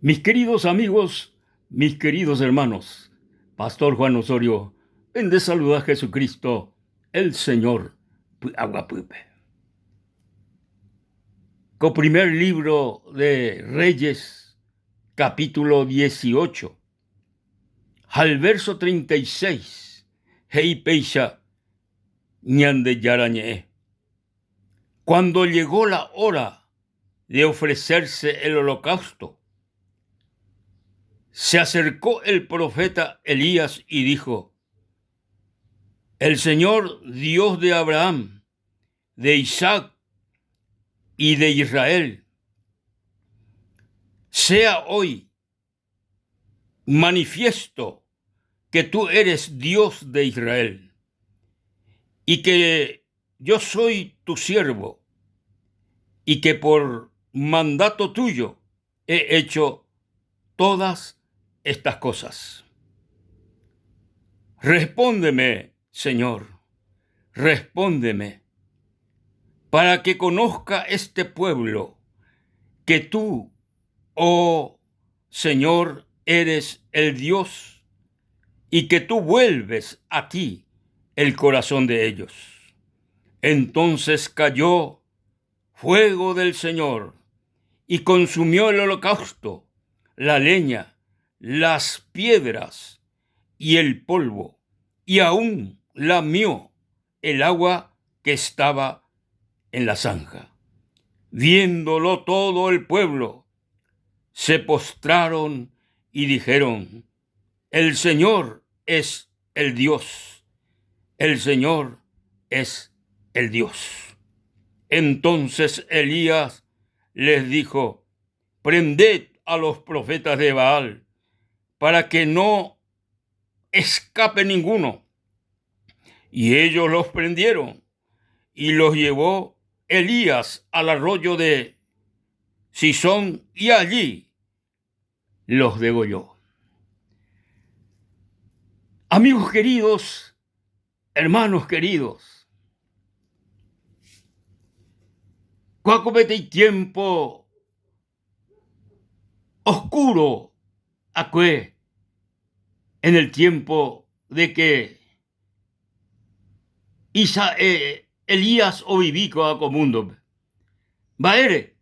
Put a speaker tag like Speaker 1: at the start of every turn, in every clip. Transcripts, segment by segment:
Speaker 1: Mis queridos amigos, mis queridos hermanos, Pastor Juan Osorio, pende saluda Jesucristo, el Señor, py'aguapýpe. Ko primer libro de Reyes, capítulo 18, ha el verso 36, he'i péicha Ñandejára Ñe'ẽ. Cuando llegó la hora de ofrecerse el holocausto, se acercó el profeta Elías y dijo, El Señor Dios de Abraham, de Isaac y de Israel, sea hoy manifiesto que tú eres Dios de Israel y que yo soy tu siervo y que por mandato tuyo he hecho todas estas cosas. Respóndeme, Señor, respóndeme, para que conozca este pueblo que tú, oh Señor, eres el Dios y que tú vuelves a ti el corazón de ellos. Entonces cayó fuego del Señor y consumió el holocausto, la leña, las piedras y el polvo, y aún lamió el agua que estaba en la zanja. Viéndolo todo el pueblo, se postraron y dijeron, El Señor es el Dios, el Señor es el Dios. Entonces Elías les dijo, Prended a los profetas de Baal, para que no escape ninguno. Y ellos los prendieron y los llevó Elías al arroyo de Cisón y allí los degolló. Amigos queridos, hermanos queridos, kóa peteĩ tiempo oscuro akue en el tiempo de que Isa, eh, Elías ovivi kóa ko múndope. Mba'ére?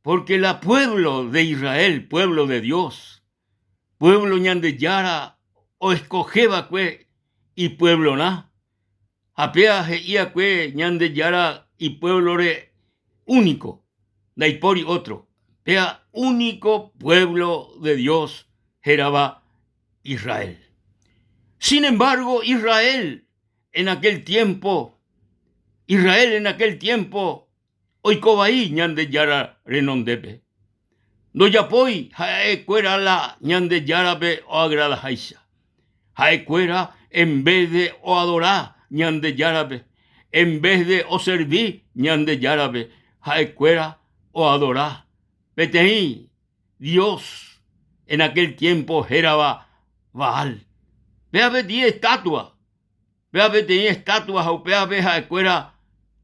Speaker 1: Porque la pueblo de Israel, pueblo de Dios, pueblo Ñandejára oescoge va'ekue ipueblorã, ha péa he'i va'ekue Ñandejára ipuéblore úniko, ndaipóri ótro, péa úniko pueblo de Dios hérava Israel. Sin embargo, Israel en aquel tiempo, Israel en aquel tiempo oiko vai Ñandejára renondépe. Ndojapói ha'ekuéra la Ñandejárape oagradaháicha. Ha'ekuéra en vez de oadora Ñandejárape, en vez de oservi Ñandejárape, ha'ekuéra oadora peteĩ dios en aquel tiempo hérava Baal. Péva peteĩ estatua, péva peteĩ estatua ha upévape ha'ekuéra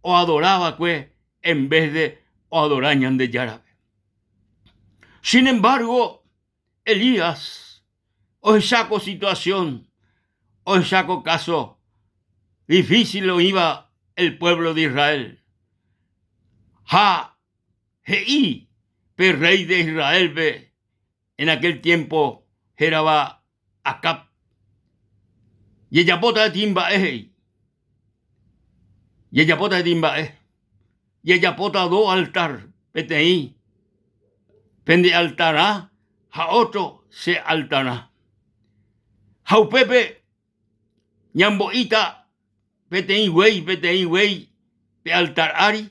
Speaker 1: oadora va'ekue en vez de oadora Ñandejárape. Sin embargo, Elías ohecha ko situación, ohecha ko caso difícil oĩva el pueblo de Israel. Ha he'i pe rey de Israélpe en aquel tiempo hérava Acab, Jejapóta peteĩ mba'e, he'i. Jejapóta peteĩ mba'e. Jejapóta do altar, peteĩ pende altarã ha ótro che altarã. Ha upépe ñambo'íta peteĩ guéi, peteĩ guéi pe altar ári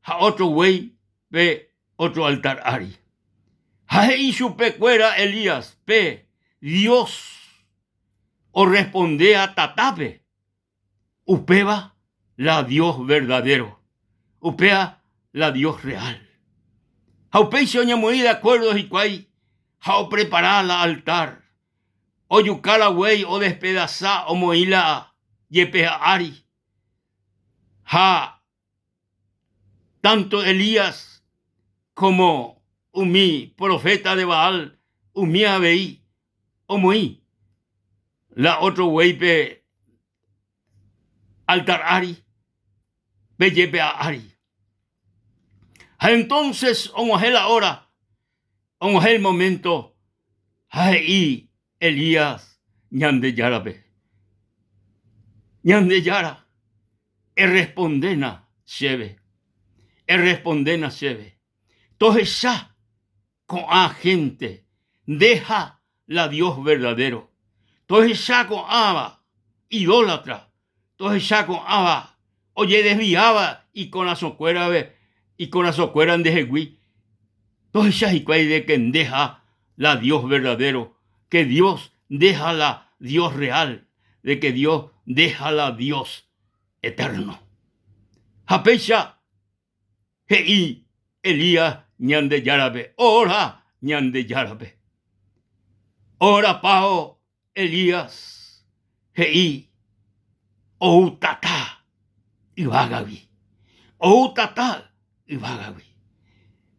Speaker 1: ha ótro guéi pe ótro altár ári. Ha he'i chupe kuéra Elías, Pe Dios orrespondéa tatápe, upéva la Dios verdadéro, upéva la Dios real. Ha upéicha oñemoĩ de akuérdo hikuái ha oprepara la altár, ojuka la guéi odespedasa omoĩ la jepe'a ári ha Tanto Elías como. umi proféta de Baal umi avei omoĩ la ótro guéipe altár ári, pe jepe'a ári. Ha entonces og̃uahẽ la hora, og̃uahẽ el momento ha he'i Elías Ñandejárape, Ñandejára, errespondéna chéve, errespondéna chéve, tohecha ko'ã hénte ndeha la Dios verdadéro, tohecha ko'ãva idólatra, tohecha ko'ãva ojedesviáva ikorasõkuérave, ikorasõkuéra ndehegui, tohecha hikuái de ke ndeha la Dios verdadéro, ke Dios ndeha la Dios real, de ke Dios ndeha la Dios eterno. Ha péicha He'i Elías Ñandejárape, Ora Ñandejárape. Orapávo Elías he'i, Ou tata yvágagui, ou tata yvágagui.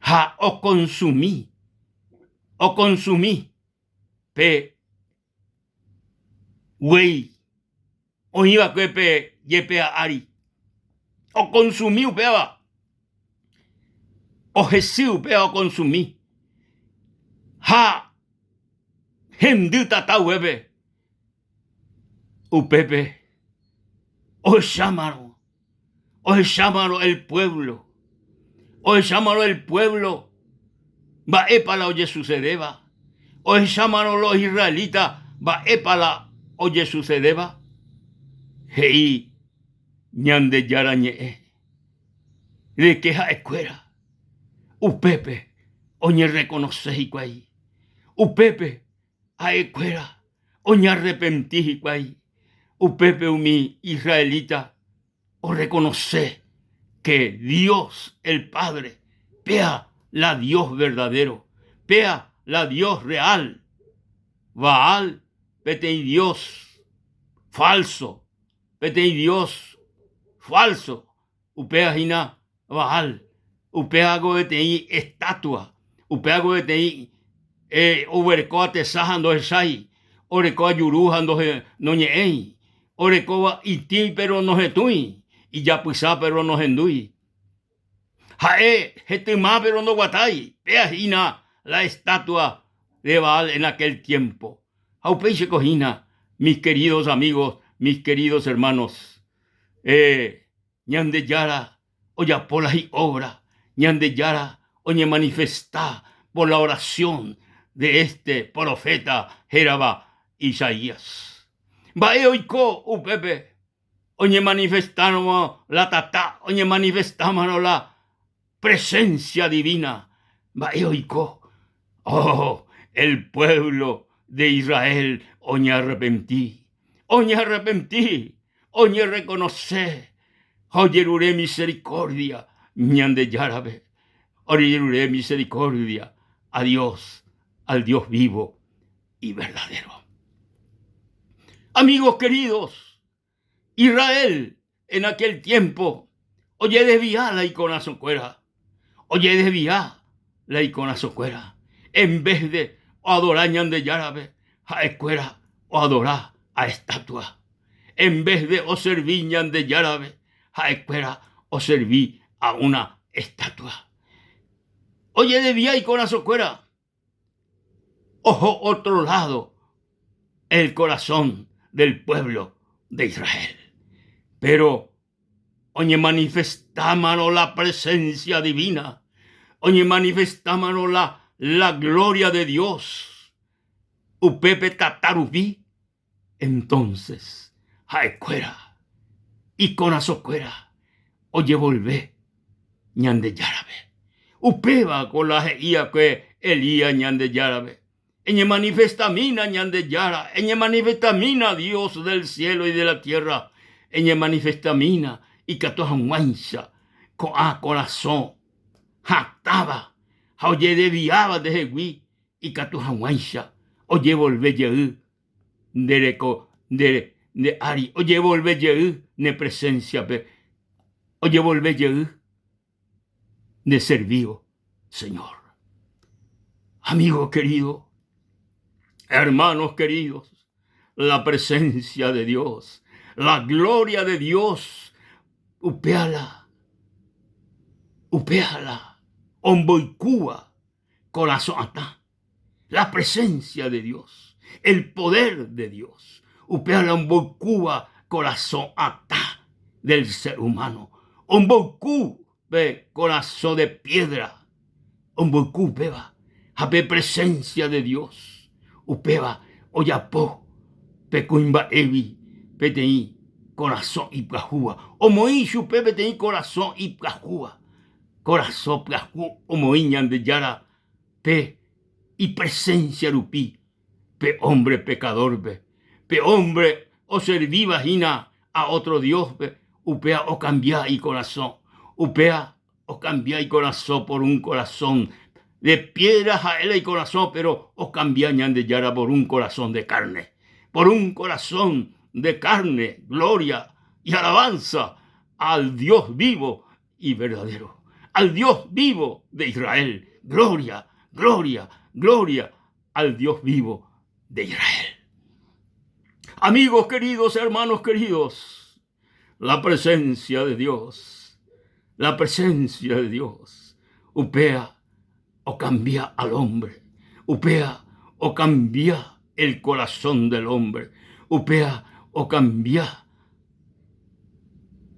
Speaker 1: Ha okonsumi, okonsumi pe guéi oĩ va'ekue pe jepe'a ári, okonsumi upéva, ohesy upéva okonsumi ha hendy tata upépe, upépe ohechámarõ, ohechámarõ el pueblo, ohechámarõ el pueblo mba'épa la ojesucedéva, ohechámarõ los israelita mba'épa la ojesucedéva, he'i Ñandejára Ñe'ẽ de ke ha'ekuéra upépe oñerrekonose hikuái, upépe Ha'ekuéra oñarrepenti hikuái, upépe umi israelita orrekonose ke Dios el Padre péa la Dios verdadero, péa la Dios real. Baal peteĩ dios falso, peteĩ dios falso, upéva hína Baal, upévako peteĩ estatua, upévako peteĩ oguerekóva tesa ha ndohechái, orekóva juru ha noñe'ẽi, orekóva itĩ péro nohetũi, ijapysa péro nohendúi. Ha'e hetyma péro ndoguatái, péa hína la estatua de Baal en aquel tiempo. Ha upéichako hína, mis queridos amigos, mis queridos hermanos, Ñandejára ojapo la hi'óbra, Ñandejára oñemanifesta por la oración de este profeta hérava Isaías. Mba'e oiko upépe oñemanifestárõ la tata, oñemanifestámarõ la presencia divina, mba'e oiko? Oh, el pueblo de Israel oñearrepenti, oñearrepenti, oñerrekonose ha ojerure misericordia Ñandejárape, ojerure misericordia a Dios, al Dios vivo y verdadero. Amigos queridos, Israel en aquel tiempo ojedesvia la ikorasõkuéra, ojedesvia la ikorasõkuéra. En vez de oadora Ñandejárape, ha'ekuéra oadora a estatua. En vez de oservi Ñandejárape, ha'ekuéra oservi a una estatua. Ojedesvia ikorasõkuéra. Oho otro lado el corazón del pueblo de Israel. Pero oñemanifestámarõ la presencia divina, oñemanifestámarõ la, la gloria de Dios, upépe tata rupi, Entonces ha'ekuéra ikorasõkuéra ojevolve Ñandejárape. Upéva ko la he'i va'ekue Elías Ñandejárape, Eñemanifestamína Ñandejára, eñemanifestamína Dios del cielo y de la tierra, eñemanifestamína ikatu hag̃uáicha ko'ã korasõ hatãva ha ojedeviáva ndehegui ikatu hag̃uáicha ojevolve jey nde reko nde nde ári, ojevolve jey ne presénsiape, ojevolve jey nde servívo, Señor. Amigo querido, hermanos queridos, la presencia de Dios, la gloria de Dios, upéala, upéala omboykúva korasõ atã, la presencia de Dios, el poder de Dios, upéala omboykúva korasõ atã del ser humano, omboyku pe korasõ de piedra, omboyku upéva ha pe presencia de Dios, upéva ojapo pe kuimba'égui peteĩ korasõ ipyahúva, omoĩ chupe peteĩ korasõ ipyahúva, korasõ pyahu omoĩ Ñandejára pe ipresencia rupi pe hombre pecador-pe, pe hombre oservíva hína a otro Dios-pe, upéva okambia ikorasõ, upéva okambia ikorasõ por un corazón de piedra ha'e la ikorasõ, pero okambia Ñandejára por un corazón de carne, por un corazón de carne, gloria y alabanza al Dios vivo y verdadero, al Dios vivo de Israel, gloria, gloria, gloria al Dios vivo de Israel. Amigos queridos, hermanos queridos, la presencia de Dios, la presencia de Dios, upéa ocambia al hombre, upéa ocambia el corazón del hombre, upéa ocambia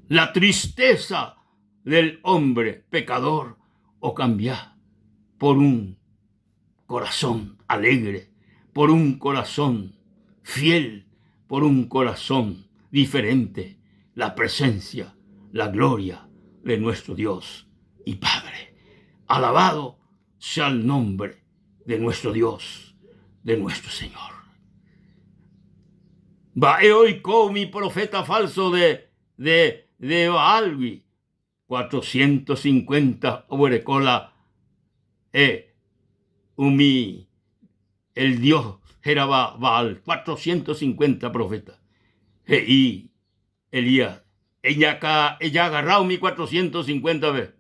Speaker 1: la tristeza del hombre pecador, ocambia por un corazón alegre, por un corazón fiel, por un corazón diferente, la presencia, la gloria de nuestro Dios y Padre. Alabado sea el nombre de nuestro Dios, de nuestro Señor. Mba'e oiko umi profeta falso de, de, de Baalgui 450 oguereko la e umi el dios hérava Baal, 450 profeta. He'i Elías, Eñaka, ejagarra umi 450-pe,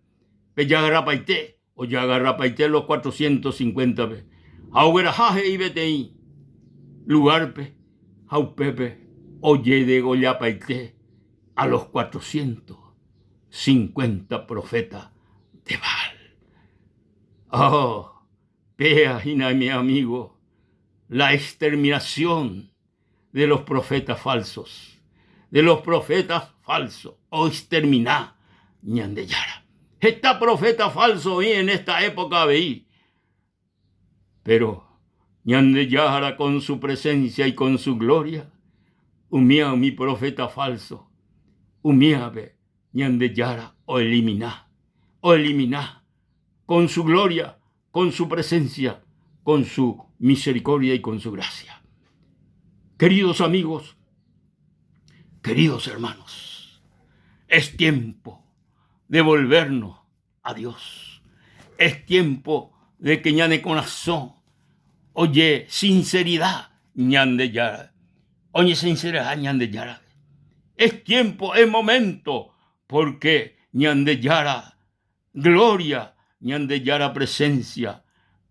Speaker 1: pejagarrapaite, ojagarrapaite los 450-pe. Ha ogueraha he'i peteĩ lugárpe ha upépe ojedegollapaite a los 450 profeta de Baal. Oh, péa hína mi amigo la exterminación de los profetas falsos, de los profetas falsos, oextermina Ñandejára. Heta profeta falso oĩ en esta época avei, pero Ñandejára con su presencia y con su gloria, umía umi profeta falso, umíape Ñandejára oelimina, oelimina con su gloria, con su presencia, con su misericordia y con su gracia. Queridos amigos, queridos hermanos, es tiempo de volvernos a Dios. Es tiempo de que ñane corazón oye sinceridad Ñandejára. Oye sinceridad Ñandejára. Es tiempo, es momento, porque Ñandejára gloria, Ñandejára presencia,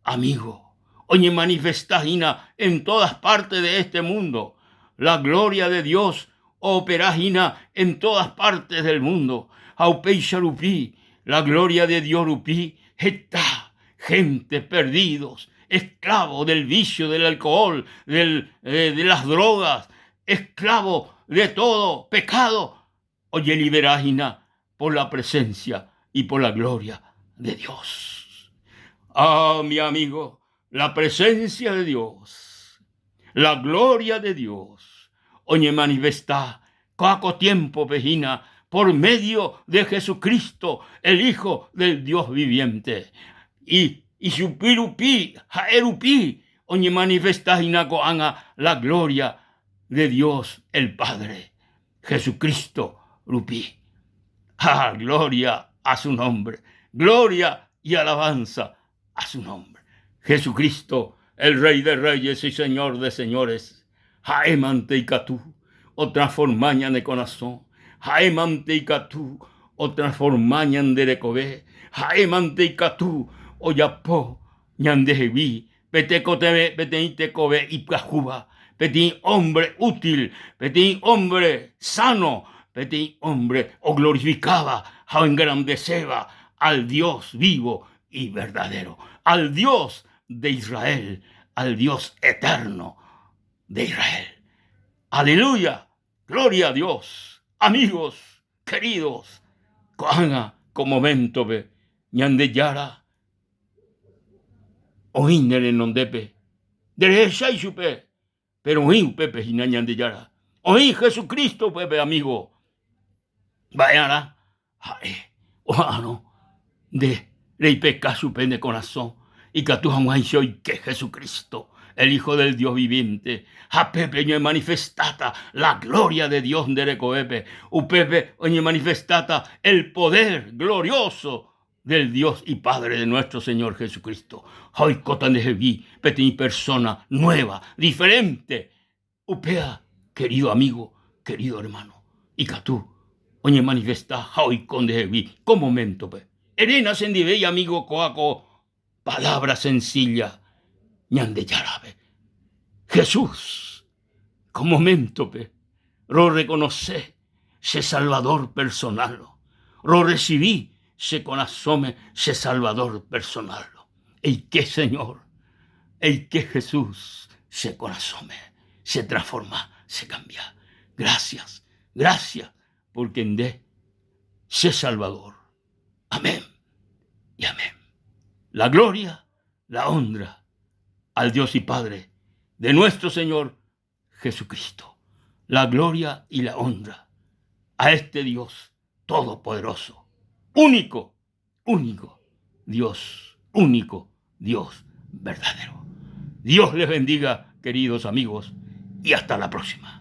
Speaker 1: amigo, oñemanifesta hína en todas partes de este mundo. La gloria de Dios opera hína en todas partes del mundo. Ha upéicha rupi, la gloria de Dios rupi, heta gente perdidos, esclavos del vicio, del alcohol, del, eh, de las drogas, esclavos de todo pecado, ojelivera hína por la presencia y por la gloria de Dios. Ah, mi amigo, la presencia de Dios, la gloria de Dios, oñemanifesta ko'ã ko tiémpope hína por medio de Jesucristo, el Hijo del Dios viviente. Y ichupe rupi, ha'e rupi, oñemanifesta hína ko'ág̃a la gloria de Dios el Padre. Jesucristo rupi. Ha gloria a su nombre, gloria y alabanza a su nombre. Jesucristo, el Rey de Reyes y Señor de Señores, ha'e mante ikatu otransforma ñane korasõ, ha'e mante ikatu otransforma ñande rekove, ha'e mante ikatu ojapo ñandehegui. Pe tekotevẽ peteĩ tekove ipyahúva, peteĩ hombre útil, peteĩ hombre sano, peteĩ hombre oglorifikáva ha oengrandeséva al Dios vivo y verdadero, al Dios de Israel, al Dios eterno de Israel. Aleluya! Gloria a Dios! Amigos queridos, ko'ág̃a ko moméntope Ñandejára oĩ ne renondépe, nderehechái chupe, péro oĩ upépe hína Ñandejára. Oĩ Jesucristo upépe, amigo. Mba'e'arã ha'e oha'arõ nde reipeka chupe ne korasõ ikatu hag̃uáicha oike Jesucristo, el Hijo del Dios viviente, ha pépe oñemanifestáta la gloria de Dios nde rekovépe, upépe oñemanifestáta el poder glorioso del Dios y Padre de nuestro Señor Jesucristo, ha oikóta ndehegui peteĩ persona nueva, diferente. Upéva, querido amigo, querido hermano, ikatu oñemanifesta ha oiko ndehegui ko momento-pe. Eréna chendivéi, amigo, kóa ko palabra sencilla Ñandejárape. Jesús, ko momento-pe roreconoce che Salvador personal, rorecibi che korasõme che Salvador personal. Eike Señor, eike Jesús che korasõme, che transforma, che cambia. Gracias, gracias, porque nde che Salvador. Amén y amén. La gloria, la honra al Dios y Padre de nuestro Señor Jesucristo. La gloria y la honra a este Dios todopoderoso, único, único Dios, único Dios verdadero. Dios les bendiga, queridos amigos, y hasta la próxima.